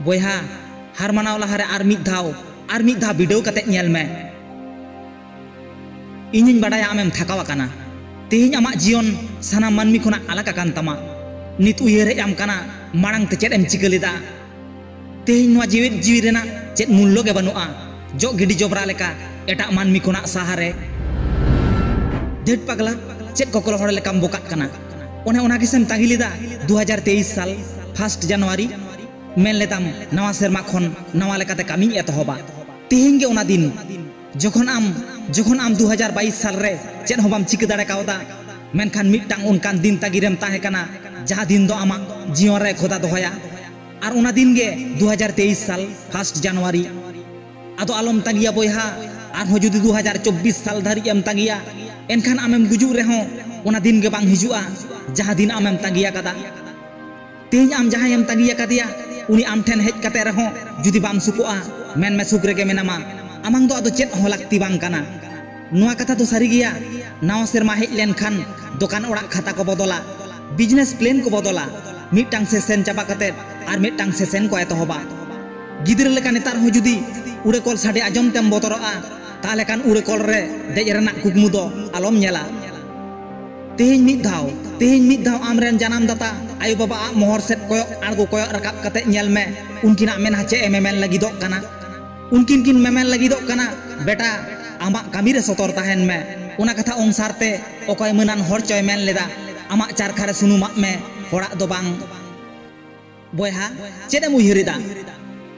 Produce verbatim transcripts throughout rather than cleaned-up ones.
ᱵᱚᱭᱦᱟ, ᱦᱟᱨ ᱢᱟᱱᱟᱣ ᱞᱟᱦᱟᱨᱮ ᱟᱨ ᱢᱤᱫ ᱫᱷᱟᱣ, ᱟᱨ ᱢᱤᱫ ᱫᱷᱟᱣ ᱵᱤᱰᱟᱹᱣ ᱠᱟᱛᱮ ᱧᱮᱞ ᱢᱮ᱾ ᱤᱧᱤᱧ ᱵᱟᱰᱟᱭᱟ ᱟᱢᱮᱢ ᱛᱷᱟᱠᱟᱣ ᱟᱠᱟᱱᱟ᱾ ᱛᱮᱦᱮᱧ ᱟᱢᱟᱜ ᱡᱤᱭᱚᱱ ᱥᱟᱱᱟᱢ ᱢᱟᱹᱱᱢᱤ ᱠᱷᱚᱱᱟᱜ ᱟᱞᱟᱜ ᱟᱠᱟᱱ ᱛᱟᱢᱟ᱾ ᱱᱤᱛ ᱩᱭᱦᱟᱹᱨ ᱦᱮᱡ ᱟᱢ ᱠᱟᱱᱟ, ᱢᱟᱲᱟᱝ ᱛᱮ ᱪᱮᱫ ᱮᱢ ᱪᱤᱠᱟᱹ ᱞᱮᱫᱟ? ᱛᱮᱦᱮᱧ ᱱᱚᱣᱟ ᱡᱤᱣᱮᱫ ᱡᱤᱣᱤ ᱨᱮᱱᱟᱜ ᱪᱮᱫ ᱢᱩᱞᱞᱚ ᱜᱮ ᱵᱟᱹᱱᱩᱜᱼᱟ, ᱡᱚᱜ ᱜᱤᱰᱤ ᱡᱚᱵᱽᱨᱟ ᱞᱮᱠᱟ ᱮᱴᱟᱜ ᱢᱟᱹᱱᱢᱤ ᱠᱷᱚᱱᱟᱜ ᱥᱟᱦᱟᱨᱮ᱾ ᱫᱷᱮᱴ ᱯᱟᱜᱽᱞᱟ, ᱪᱮᱫ ᱠᱚᱠᱞᱚ ᱦᱚᱲ ᱞᱮᱠᱟᱢ ᱵᱚᱠᱟᱜ ᱠᱟᱱᱟ? ᱚᱱᱮ ᱚᱱᱟ ᱜᱮᱥᱮᱢ ᱛᱟᱺᱜᱤ ᱞᱮᱫᱟ ᱫᱩ ᱦᱟᱡᱟᱨ ᱛᱮᱭᱤᱥ ᱥᱟᱞ ᱯᱷᱟᱥᱴ ᱡᱟᱱᱩᱣᱟᱨᱤ? ᱢᱮᱱ ᱞᱮᱫᱟᱢ ᱱᱟᱣᱟ ᱥᱮᱨᱢᱟ ᱠᱷᱚᱱ ᱱᱟᱣᱟ ᱞᱮᱠᱟᱛᱮ ᱠᱟᱹᱢᱤᱧ ᱮᱛᱚᱦᱚᱵᱟ᱾ ᱛᱮᱦᱮᱧ ᱜᱮ ᱚᱱᱟ ᱫᱤᱱ, ᱡᱚᱠᱷᱚᱱ ᱟᱢ, ᱡᱚᱠᱷᱚᱱ ᱟᱢ ᱫᱩ ᱦᱟᱡᱟᱨ ᱵᱟᱭᱤᱥ ᱥᱟᱞ ᱨᱮ ᱪᱮᱫ ᱦᱚᱸ ᱵᱟᱢ ᱪᱤᱠᱟᱹ ᱫᱟᱲᱮ ᱠᱟᱣᱫᱟ, ᱢᱮᱱᱠᱷᱟᱱ ᱢᱤᱫᱴᱟᱝ ᱚᱱᱠᱟᱱ ᱫᱤᱱ ᱛᱟᱺᱜᱤ ᱨᱮᱢ ᱛᱟᱦᱮᱸ ᱠᱟᱱᱟ, ᱡᱟᱦᱟᱸ ᱫᱤᱱ ᱫᱚ ᱟᱢᱟᱜ ᱡᱤᱭᱚᱱ ᱨᱮ ᱠᱷᱚᱫᱟ ᱫᱚᱦᱚᱭᱟ᱾ ᱟᱨ ᱚᱱᱟ ᱫᱤᱱ ᱜᱮ ᱫᱩ ᱦᱟᱡᱟᱨ ᱛᱮᱭᱤᱥ ᱥᱟᱞ ᱯᱷᱟᱥᱴ ᱡᱟᱱᱩᱣᱟᱨᱤ᱾ ᱟᱫᱚ ᱟᱞᱚᱢ ᱛᱟᱺᱜᱤᱭᱟ ᱵᱚᱭᱦᱟ, ᱟᱨᱦᱚᱸ ᱡᱩᱫᱤ ᱫᱩ ᱦᱟᱡᱟᱨ ᱪᱚᱵᱵᱤᱥ ᱥᱟᱞ ᱫᱷᱟᱹᱨᱤᱡ ᱮᱢ ᱛᱟᱺᱜᱤᱭᱟ, ᱮᱱᱠᱷᱟᱱ ᱟᱢᱮᱢ ᱜᱩᱡᱩᱜ ᱨᱮᱦᱚᱸ ᱚᱱᱟ ᱫᱤᱱ ᱜᱮ ᱵᱟᱝ ᱦᱤᱡᱩᱜᱼᱟ, ᱡᱟᱦᱟᱸ ᱫᱤᱱ ᱟᱢᱮᱢ ᱛᱟᱺᱜᱤ ᱟᱠᱟᱫᱟ᱾ ᱛᱮᱦᱮᱧ ᱟᱢ ᱡᱟᱦᱟᱸᱭᱮᱢ ᱛᱟᱺᱜᱤ ᱟᱠᱟᱫᱮᱭᱟ, ᱩᱱᱤ ᱟᱢ ᱴᱷᱮᱱ ᱦᱮᱡ ᱠᱟᱛᱮ ᱨᱮᱦᱚᱸ ᱡᱩᱫᱤ ᱵᱟᱢ ᱥᱩᱠᱚᱜᱼᱟ, ᱢᱮᱱᱢᱮ ᱥᱩᱠ ᱨᱮᱜᱮ ᱢᱮᱱᱟᱢᱟ, ᱟᱢᱟᱝ ᱫᱚ ᱟᱫᱚ ᱪᱮᱫ ᱦᱚᱸ ᱞᱟᱹᱠᱛᱤ ᱵᱟᱝ ᱠᱟᱱᱟ᱾ ᱱᱚᱣᱟ ᱠᱟᱛᱷᱟ ᱫᱚ ᱥᱟᱹᱨᱤ ᱜᱮᱭᱟ, ᱱᱟᱣᱟ ᱥᱮᱨᱢᱟ ᱦᱮᱡ ᱞᱮᱱᱠᱷᱟᱱ ᱫᱚᱠᱟᱱ ᱚᱲᱟᱜ ᱠᱷᱟᱛᱟ ᱠᱚ ᱵᱚᱫᱚᱞᱟ, ᱵᱤᱡᱽᱱᱮᱥ ᱯᱞᱮᱱ ᱠᱚ ᱵᱚᱫᱚᱞᱟ, ᱢᱤᱫᱴᱟᱝ ᱥᱮᱥᱮᱱ ᱪᱟᱵᱟ ᱠᱟᱛᱮ ᱟᱨ ᱢᱤᱫᱴᱟᱝ ᱥᱮᱥᱮᱱ ᱠᱚ ᱮᱛᱚᱦᱚᱵᱟ᱾ ᱜᱤᱫᱽᱨᱟᱹ ᱞᱮᱠᱟ ᱱᱮᱛᱟᱨ ᱦᱚᱸ ᱡᱩᱫᱤ ᱩᱲᱟᱹ ᱠᱚᱞ ᱥᱟᱰᱮ ᱟᱸᱡᱚᱢ ᱛᱮᱢ ᱵᱚᱛᱚᱨᱚᱜᱼᱟ, ᱛᱟᱦᱞᱮ ᱠᱷᱟᱱ ᱩᱲᱟᱹ ᱠᱚᱞ ᱨᱮ ᱫᱮᱡ ᱨᱮᱱᱟᱜ ᱠᱩᱠᱢᱩ ᱫᱚ ᱟᱞᱚᱢ ᱧᱮᱞᱟ᱾ ᱛᱮᱦᱮᱧ ᱢᱤᱫ ᱫᱷᱟᱣ, ᱛᱮᱦᱮᱧ ᱢᱤᱫ ᱫᱷᱟᱣ ᱟᱢᱨᱮᱱ ᱡᱟᱱᱟᱢ ᱫᱟᱛᱟ ᱟᱭᱳ ᱵᱟᱵᱟ ᱟᱜ ᱢᱚᱦᱚᱨ ᱥᱮᱫ ᱠᱚᱭᱚᱜ ᱟᱬᱜᱚ, ᱠᱚᱭᱚᱜ ᱨᱟᱠᱟᱵ ᱠᱟᱛᱮ ᱧᱮᱞ ᱢᱮ᱾ ᱩᱱᱠᱤᱱᱟᱜ ᱢᱮᱫᱦᱟ ᱪᱮᱫ ᱮ ᱢᱮᱢᱮᱱ ᱞᱟᱹᱜᱤᱫᱚᱜ ᱠᱟᱱᱟ? ᱩᱱᱠᱤᱱ ᱠᱤᱱ ᱢᱮᱢᱮᱱ ᱞᱟᱹᱜᱤᱫᱚᱜ ᱠᱟᱱᱟ, "ᱵᱮᱴᱟ, ᱟᱢᱟᱜ ᱠᱟᱹᱢᱤ ᱨᱮ ᱥᱚᱛᱚᱨ ᱛᱟᱦᱮᱱ ᱢᱮ᱾" ᱚᱱᱟ ᱠᱟᱛᱷᱟ ᱚᱝᱥᱟᱨ ᱛᱮ ᱚᱠᱚᱭ ᱢᱟᱹᱱᱟᱱ ᱦᱚᱲ ᱪᱚᱭ ᱢᱮᱱ ᱞᱮᱫᱟ, "ᱟᱢᱟᱜ ᱪᱟᱨᱠᱷᱟ ᱨᱮ ᱥᱩᱱᱩᱢᱟᱜ ᱢᱮ, ᱦᱚᱲᱟᱜ ᱫᱚ ᱵᱟᱝ᱾" ᱵᱚᱭᱦᱟ, ᱪᱮᱫ ᱮᱢ ᱩᱭᱦᱟᱹᱨ ᱮᱫᱟ?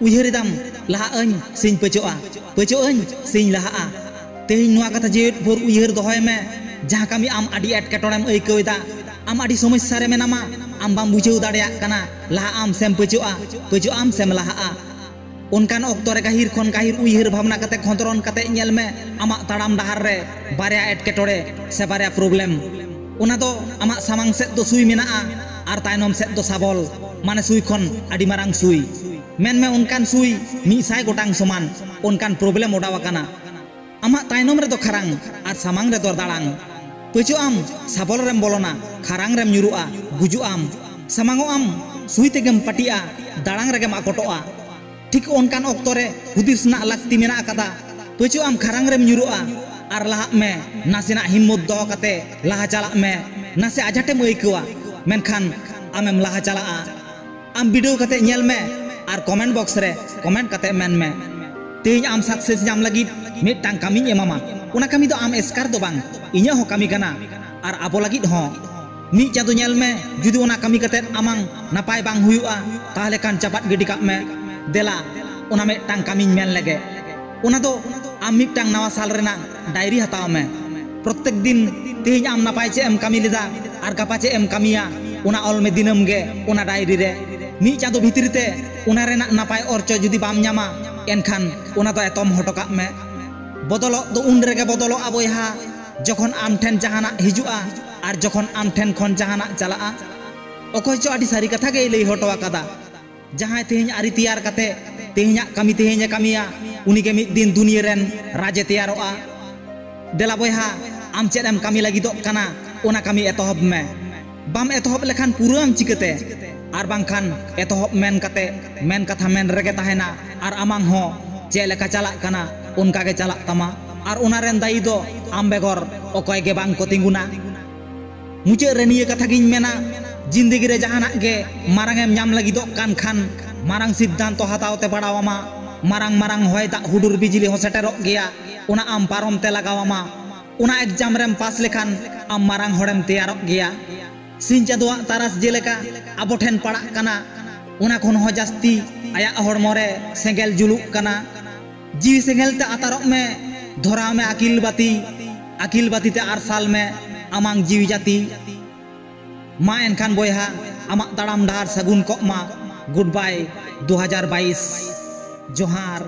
ᱩᱭᱦᱟᱹᱨ ᱮᱫᱟᱢ, ᱞᱟᱦᱟᱜ ᱟᱹᱧ ᱥᱮᱧ ᱯᱟᱹᱪᱚᱜᱼᱟ, ᱯᱟᱹᱪᱚᱜ ᱟᱹᱧ ᱥᱮᱧ ᱞᱟᱦᱟᱜᱼᱟ? ᱛᱮᱦᱮᱧ ᱱᱚᱣᱟ ᱠᱟᱛᱷᱟ ᱡᱮᱣᱮᱫ ᱵᱷᱳᱨ ᱩᱭᱦᱟᱹᱨ ᱫᱚᱦᱚᱭ ᱢᱮ᱾ ᱡᱟᱦᱟᱸ ᱠᱟᱹᱢᱤ ᱟᱢ ᱟᱹᱰᱤ ᱮᱴᱠᱮᱴᱚᱬᱮᱢ ᱟᱹᱭᱠᱟᱹᱣ ᱮᱫᱟ, ᱟᱢ ᱟᱹᱰᱤ ᱥᱚᱢᱚᱥᱥᱟ ᱨᱮ ᱢᱮᱱᱟᱢᱟ, ᱟᱢ ᱵᱟᱢ ᱵᱩᱡᱷᱟᱹᱣ ᱫᱟᱲᱮᱭᱟᱜ ᱠᱟᱱᱟ, ᱞᱟᱦᱟᱜ ᱟᱢ ᱥᱮᱢ ᱯᱟᱹᱪᱚᱜᱼᱟ, ᱯᱟᱹᱪᱚᱜ ᱟᱢ ᱥᱮᱢ ᱞᱟᱦᱟᱜᱼᱟ᱾ ᱚᱱᱠᱟᱱ ᱚᱠᱛᱚ ᱨᱮ ᱜᱟᱹᱦᱤᱨ ᱠᱷᱚᱱ ᱜᱟᱹᱦᱤᱨ ᱩᱭᱦᱟᱹᱨ ᱵᱷᱟᱵᱽᱱᱟ ᱠᱟᱛᱮ, ᱠᱷᱚᱸᱫᱽᱨᱚᱱ ᱠᱟᱛᱮ ᱧᱮᱞ ᱢᱮ, ᱟᱢᱟᱜ ᱛᱟᱲᱟᱢ ᱰᱟᱦᱟᱨ ᱨᱮ ᱵᱟᱨᱭᱟ ᱮᱴᱠᱮᱴᱚᱬᱮ ᱥᱮ ᱵᱟᱨᱭᱟ ᱯᱨᱚᱵᱞᱮᱢ, ᱚᱱᱟ ᱫᱚ ᱟᱢᱟᱜ ᱥᱟᱢᱟᱝ ᱥᱮᱫ ᱫᱚ ᱥᱩᱭ ᱢᱮᱱᱟᱜᱼᱟ ᱟᱨ ᱛᱟᱭᱱᱚᱢ ᱥᱮᱫ ᱫᱚ ᱥᱟᱵᱚᱞ, ᱢᱟᱱᱮ ᱥᱩᱭ ᱠᱷᱚᱱ ᱟᱹᱰᱤ ᱢᱟᱨᱟᱝ ᱥᱩᱭ᱾ ᱢᱮᱱ ᱢᱮ ᱚᱱᱠᱟᱱ ᱥᱩᱭ ᱢᱤᱫ ᱥᱟᱭ ᱜᱚᱴᱟᱝ ᱥᱚᱢᱟᱱ, ᱚᱱᱠᱟᱱ ᱯᱨᱚᱵᱞᱮᱢ ᱚᱰᱟᱣ ᱟᱠᱟᱱᱟ᱾ ᱟᱢᱟᱜ ᱛᱟᱭᱱᱚᱢ ᱨᱮᱫᱚ ᱠᱷᱟᱨᱟᱝ ᱟᱨ ᱥᱟᱢᱟᱝ ᱨᱮᱫᱚ ᱫᱟᱲᱟᱝ᱾ ᱯᱟᱹᱪᱚᱜ ᱟᱢ, ᱥᱟᱵᱚᱞ ᱨᱮᱢ ᱵᱚᱞᱚᱱᱟ, ᱠᱷᱟᱨᱟᱝ ᱨᱮᱢ ᱧᱩᱨᱩᱜᱼᱟ, ᱜᱩᱡᱩᱜ ᱟᱢ᱾ ᱥᱟᱢᱟᱝᱚᱜ ᱟᱢ, ᱥᱩᱭ ᱛᱮᱜᱮᱢ ᱯᱟᱹᱴᱤᱜᱼᱟ, ᱫᱟᱲᱟᱝ ᱨᱮᱜᱮᱢ ᱟᱠᱚᱴᱚᱜᱼᱟ᱾ ᱴᱷᱤᱠ ᱚᱱᱠᱟᱱ ᱚᱠᱛᱚ ᱨᱮ ᱦᱩᱫᱤᱥ ᱨᱮᱱᱟᱜ ᱞᱟᱹᱠᱛᱤ ᱢᱮᱱᱟᱜ ᱟᱠᱟᱫᱟ᱾ ᱯᱟᱹᱪᱩᱜ ᱟᱢ ᱠᱷᱟᱨᱟᱝ ᱨᱮᱢ ᱧᱩᱨᱩᱜᱼᱟ᱾ ᱟᱨ ᱞᱟᱦᱟᱜ ᱢᱮ, ᱱᱟᱥᱮᱱᱟᱜ ᱦᱤᱢᱢᱚᱛ ᱫᱚᱦᱚ ᱠᱟᱛᱮ ᱞᱟᱦᱟ ᱪᱟᱞᱟᱜ ᱢᱮ᱾ ᱱᱟᱥᱮ ᱟᱡᱷᱟᱴᱮᱢ ᱟᱹᱭᱠᱟᱹᱣᱟ, ᱢᱮᱱᱠᱷᱟᱱ ᱟᱢᱮᱢ ᱞᱟᱦᱟ ᱪᱟᱞᱟᱜᱼᱟ᱾ ᱟᱢ ᱵᱤᱰᱟᱹᱣ ᱠᱟᱛᱮ ᱧᱮᱞ ᱢᱮ ᱟᱨ comment box ᱨᱮ comment ᱠᱟᱛᱮ ᱢᱮᱱ ᱢᱮ, "ᱛᱮᱦᱮᱧ ᱟᱢ success ᱧᱟᱢ ᱞᱟᱹᱜᱤᱫ ᱢᱤᱫᱴᱟᱝ ᱠᱟᱹᱢᱤᱧ ᱮᱢᱟᱢᱟ᱾ ᱚᱱᱟ ᱠᱟᱹᱢᱤ ᱫᱚ ᱟᱢ ᱮᱥᱠᱟᱨ ᱫᱚ ᱵᱟᱝ, ᱤᱧᱟᱹᱜ ᱦᱚᱸ ᱠᱟᱹᱢᱤ ᱠᱟᱱᱟ ᱟᱨ ᱟᱵᱚ ᱞᱟᱹᱜᱤᱫ ᱦᱚᱸ᱾ ᱢᱤᱫ ᱪᱟᱸᱫᱚ ᱧᱮᱞ ᱢᱮ, ᱡᱩᱫᱤ ᱚᱱᱟ ᱠᱟᱹᱢᱤ ᱠᱟᱛᱮ ᱟᱢᱟᱝ ᱱᱟᱯᱟᱭ ᱵᱟᱝ ᱦᱩᱭᱩᱜᱼᱟ, ᱛᱟᱦᱚᱞᱮ ᱠᱷᱟᱱ ᱪᱟᱯᱟᱫ ᱜᱤᱰᱤ ᱠᱟᱜ ᱢᱮ᱾ ᱫᱮᱞᱟ, ᱚᱱᱟ ᱢᱤᱫᱴᱟᱝ ᱠᱟᱹᱢᱤᱧ ᱢᱮᱱ ᱞᱮᱜᱮ᱾ ᱚᱱᱟ ᱫᱚ ᱟᱢ ᱢᱤᱫᱴᱟᱝ ᱱᱟᱣᱟ ᱥᱟᱞ ᱨᱮᱱᱟᱜ diary ᱦᱟᱛᱟᱣ ᱢᱮ᱾ ᱯᱨᱚᱛᱮᱠ ᱫᱤᱱ ᱛᱮᱦᱮᱧ ᱟᱢ ᱱᱟᱯᱟᱭ ᱪᱮᱫ ᱮᱢ ᱠᱟᱹᱢᱤ ᱞᱮᱫᱟ ᱟᱨ ᱜᱟᱯᱟ ᱪᱮᱫ ᱮᱢ ᱠᱟᱹᱢᱤᱭᱟ, ᱚᱱᱟ ᱚᱞ ᱢᱮ ᱫᱤᱱᱟᱹᱢ ᱜᱮ ᱚᱱᱟ diary ᱨᱮ᱾ ᱢᱤᱫ ᱪᱟᱸᱫᱚ ᱵᱷᱤᱛᱨᱤ ᱛᱮ ᱚᱱᱟ ᱨᱮᱱᱟᱜ ᱱᱟᱯᱟᱭ ᱚᱨᱡᱚ ᱡᱩᱫᱤ ᱵᱟᱢ ᱧᱟᱢᱟ, ᱮᱱᱠᱷᱟᱱ ᱚᱱᱟ ᱫᱚ ᱮᱛᱚᱢ ᱦᱚᱴᱚ ᱠᱟᱜ ᱢᱮ᱾ ᱵᱚᱫᱚᱞᱚᱜ ᱫᱚ ᱩᱱ ᱨᱮᱜᱮ ᱵᱚᱫᱚᱞᱚᱜᱼᱟ ᱵᱚᱭᱦᱟ, ᱡᱚᱠᱷᱚᱱ ᱟᱢ ᱴᱷᱮᱱ ᱡᱟᱦᱟᱱᱟᱜ ᱦᱤᱡᱩᱜᱼᱟ ᱟᱨ ᱡᱚᱠᱷᱚᱱ ᱟᱢ ᱴᱷᱮᱱ ᱠᱷᱚᱱ ᱡᱟᱦᱟᱱᱟᱜ ᱪᱟᱞᱟᱜᱼᱟ᱾ ᱚᱠᱚᱭ ᱪᱚ ᱟᱹᱰᱤ ᱥᱟᱹᱨᱤ ᱠᱟᱛᱷᱟ ᱜᱮᱭ ᱞᱟᱹᱭ ᱦᱚᱴᱚ ᱟᱠᱟᱫᱟ, ᱡᱟᱦᱟᱸᱭ ᱛᱮᱦᱮᱧ ᱟᱹᱨᱤ ᱛᱮᱭᱟᱨ ᱠᱟᱛᱮ ᱛᱮᱦᱮᱧᱟᱜ ᱠᱟᱹᱢᱤ ᱛᱮᱦᱮᱧ ᱮ ᱠᱟᱹᱢᱤᱭᱟ, ᱩᱱᱤ ᱜᱮ ᱢᱤᱫ ᱫᱤᱱ ᱫᱩᱱᱤᱭᱟᱹ ᱨᱮᱱ ᱨᱟᱡᱽ ᱮ ᱛᱮᱭᱟᱨᱚᱜᱼᱟ᱾ ᱫᱮᱞᱟ ᱵᱚᱭᱦᱟ, ᱟᱢ ᱪᱮᱫ ᱮᱢ ᱠᱟᱹᱢᱤ ᱞᱟᱹᱜᱤᱫᱚᱜ ᱠᱟᱱᱟ, ᱚᱱᱟ ᱠᱟᱹᱢᱤ ᱮᱛᱚᱦᱚᱵ ᱢᱮ᱾ ᱵᱟᱢ ᱮᱛᱚᱦᱚᱵ ᱞᱮᱠᱷᱟᱱ ᱯᱩᱨᱟᱹᱣᱟᱢ ᱪᱤᱠᱟᱹᱛᱮ? ᱟᱨ ᱵᱟᱝᱠᱷᱟᱱ ᱮᱛᱚᱦᱚᱵ ᱢᱮᱱ ᱠᱟᱛᱮ ᱢᱮᱱ ᱠᱟᱛᱷᱟ ᱢᱮᱱ ᱨᱮᱜᱮ ᱛᱟᱦᱮᱱᱟ ᱟᱨ ᱟᱢᱟᱝ ᱦᱚᱸ ᱪᱮᱫ ᱞᱮᱠᱟ ᱪᱟᱞᱟᱜ ᱠᱟᱱᱟ, ᱚᱱᱠᱟ ᱜᱮ ᱪᱟᱞᱟᱜ ᱛᱟᱢᱟ᱾ ᱟᱨ ᱚᱱᱟ ᱨᱮᱱ ᱫᱟᱭᱤ ᱫᱚ ᱟᱢ ᱵᱮᱜᱚᱨ ᱚᱠᱚᱭ ᱜᱮ ᱵᱟᱝ ᱠᱚ ᱛᱤᱸᱜᱩᱱᱟ᱾ ᱢᱩᱪᱟᱹᱫ ᱨᱮ ᱱᱤᱭᱟᱹ ᱠᱟᱛᱷᱟ ᱜᱤᱧ ᱢᱮᱱᱟ, ᱡᱤᱱᱫᱮᱜᱤ ᱨᱮ ᱡᱟᱦᱟᱱᱟᱜ ᱜᱮ ᱢᱟᱨᱟᱝ ᱮᱢ ᱧᱟᱢ ᱞᱟᱹᱜᱤᱫᱚᱜ ᱠᱟᱱ ᱠᱷᱟᱱ, ᱢᱟᱨᱟᱝ ᱥᱤᱫᱽᱫᱷᱟᱱᱛᱚ ᱦᱟᱛᱟᱣ ᱛᱮ ᱯᱟᱲᱟᱣ ᱟᱢᱟ᱾ ᱢᱟᱨᱟᱝ ᱢᱟᱨᱟᱝ ᱦᱚᱭ ᱫᱟᱜ ᱦᱩᱰᱩᱨ ᱵᱤᱡᱽᱞᱤ ᱦᱚᱸ ᱥᱮᱴᱮᱨᱚᱜ ᱜᱮᱭᱟ, ᱚᱱᱟ ᱟᱢ ᱯᱟᱨᱚᱢ ᱛᱮ ᱞᱟᱜᱟᱣ ᱟᱢᱟ᱾ ᱚᱱᱟ exam ᱨᱮᱢ ᱯᱟᱥ ᱞᱮᱠᱷᱟᱱ ᱟᱢ ᱢᱟᱨᱟᱝ ᱦᱚᱲᱮᱢ ᱛᱮᱭᱟᱨᱚᱜ ᱜᱮᱭᱟ᱾ ᱥᱤᱧ ᱪᱟᱸᱫᱳᱣᱟᱜ ᱛᱟᱨᱟᱥ ᱡᱮᱞᱮᱠᱟ ᱟᱵᱚ ᱴᱷᱮᱱ ᱯᱟᱲᱟᱜ ᱠᱟᱱᱟ, ᱚᱱᱟ ᱠᱷᱚᱱ ᱦᱚᱸ ᱡᱟᱹᱥᱛᱤ ᱟᱭᱟᱜ ᱦᱚᱲᱢᱚ ᱨᱮ ᱥᱮᱸᱜᱮᱞ ᱡᱩᱞᱩᱜ ᱠᱟᱱᱟ᱾ ᱡᱤᱣᱤ ᱥᱮᱸᱜᱮᱞ ᱛᱮ ᱟᱛᱟᱨᱚᱜ ᱢᱮ, ᱫᱷᱚᱨᱟᱣ ᱢᱮ ᱟᱹᱠᱤᱞ ᱵᱟᱹᱛᱤ, ᱟᱹᱠᱤᱞ ᱵᱟᱹᱛᱤ ᱛᱮ ᱟᱨᱥᱟᱞ ᱢᱮ ᱟᱢᱟᱝ ᱡᱤᱣᱤ ᱡᱟᱹᱛᱤ᱾ ᱢᱟ ᱮᱱᱠᱷᱟᱱ ᱵᱚᱭᱦᱟ, ᱟᱢᱟᱜ ᱛᱟᱲᱟᱢ ᱰᱟᱦᱟᱨ ᱥᱟᱹᱜᱩᱱ ᱠᱚᱜ ᱢᱟ᱾ Goodbye ᱫᱩ ᱦᱟᱡᱟᱨ ᱵᱟᱭᱤᱥ᱾ ᱡᱚᱦᱟᱨ᱾